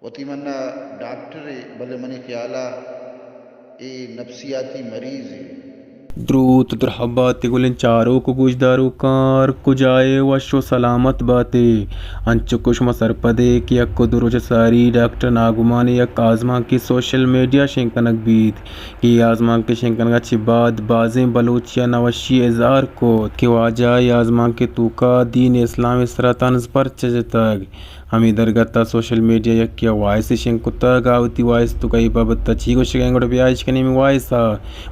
وتی منا ڈاکٹرے، بلے منی خیالا اے نفسیاتی مریضے۔ دروت درحبات گلیں چاروک و گوشداروکاں، ہر کجائے وش و سلامت باتے۔ انچو کہ شما سرپدے کہ یک و دو روچ ساری ڈاکٹر ناگمان یک آزمانکے سوشل میڈیا شنگ کنگ بیت کہ اے آزمانکے شنگ کنگا چہ بعد بازیں بلوچیا نوشی اظہار کت کہ واجہ اے آزمانکے توکا دین اسلام سرا طنز پرچہ جتگ۔ ہمے درگت ء سوشل میڈیا یکے ء وائسے شنگ کتگ ء وتی وائس توکا اے بابت ء چی گوشگ ء انت، گڑا بیا اش کنیں ہمے وائس ء۔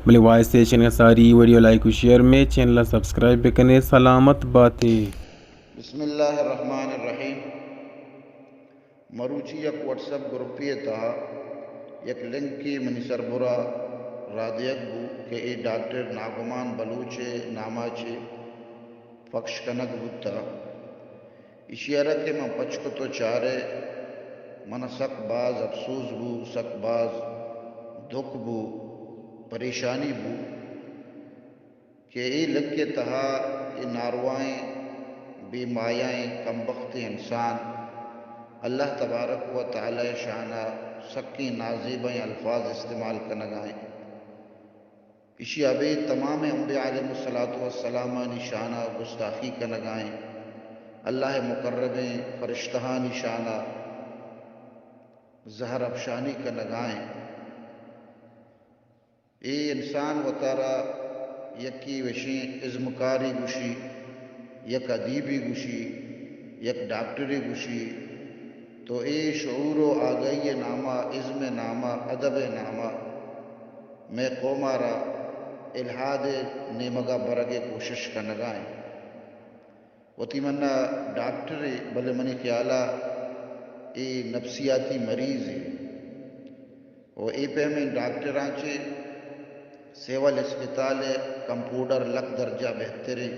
بلے وائس ء ایش کنگ ء ساری اے ویڈیو لائک و شیئر مے چینل ء سبسکرائب بہ کنے، سلامت باتے۔ بسم اللہ الرحمن الرحیم۔ مروچی یک وٹس اپ گروپے ء تہا یک لنکے منی سربرا رادیگ بو کہ اے ڈاکٹر ناگمان بلوچ ء ناما چے پکش کنگ بوتہ۔ ایشی ء را کہ من پچ کت و چارے، من ء سک باز اپسوز بو، سک باز دکھ بو، پریشانی بو کہ اے لنک ء تہا اے ناروائیں، بے مایائیں، کمبختیں انسان اللہ تبارک و تعالی ء شان ء سکیں نازیبائیں الفاظ استعمال کنگا انت۔ ایشی ء ابید تمامیں انبیاء علیہم الصلوۃ والسلامانی شان ء گستاخی کنگا انت۔ اللہ ء مقربیں فرشتہانی شان ء زہر افشانی کنگا انت۔ اے انسان وتارا یکے وشیں ازمکارے گوشی، یک ادیبے گوشی، یک ڈاکٹرے گوشی، تو اے شعور و آگہی ء ناما، ازم ء ناما، ادب ء ناما مئے قوم ء را الحاد ء نیمگ ء برگ ء کوشش کنگا انت۔ وتی منا ڈاکٹرے، بلے منی خیالا اے نفسیاتی مریضے۔ و اے پیمیں ڈاکٹراں چے سول اسپتال ء کمپوڈر لک درجہ بہتریں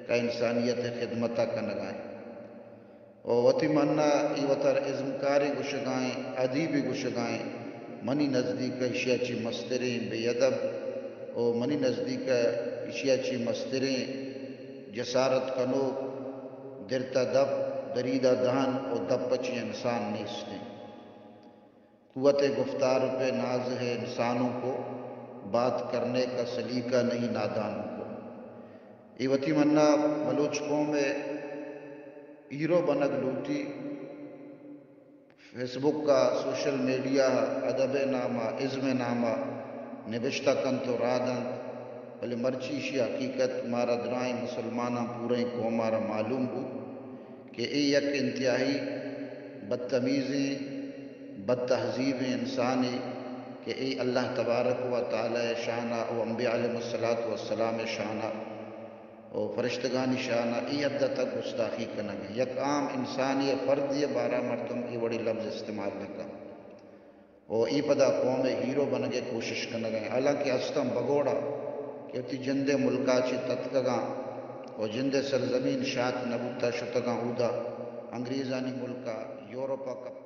کہ انسانیت ء خدمت ء کنگا انت۔ و وتی منا اے وتر ازمکارے گوشگا انت، ادیبے گوشگا انت، منی نزدیک ء ایشی ء چے مستریں بے ادب و منی نزدیک ء ایشی ء چے مستریں جسارت کنوک درتا دپ، دریدا دہن و دپ ء چے انسان نیست انت۔ قوت گفتار پہ ناز ہے انسانوں کو، بات کرنے کا سلیقہ نہیں نادانوں کو۔ اے وتی منا بلوچ قوم ء ہیرو بنگ لوٹی۔ فیس بک ء سوشل میڈیا ء ادب ء نام ء ازم ء نام ء نبشتہ کنت و راہ دنت، بلے مرچی ایشی حقیقت مارا درائیں مسلماناں پورئیں قوم ء را معلوم بوت کہ اے یک انتہائی بدتمیزیں، بدتہذیبیں انسانے کہ اے اللہ تبارک و تعالی ء شان ء و انبیاء علیہم الصلوۃ والسلام ء شان ء و فرشتگانی شان ء اے حد ء تک گستاخی کنگ ء انت۔ یک عام انسانے ء، فردے ء بارہ ء مردم اے وڑیں لبز استعمال نہ کنت۔ و اے پدا قوم ء ہیرو بنگ ء کوشش کنگ ء انت۔ حالانکہ استاں بگوڑا کہ وتی جند ء ملکا چہ تتکگاں و جند ء سرزمین شات نہ بوتا، شتگاں اودا انگریزانی ملکا، یورپا کپ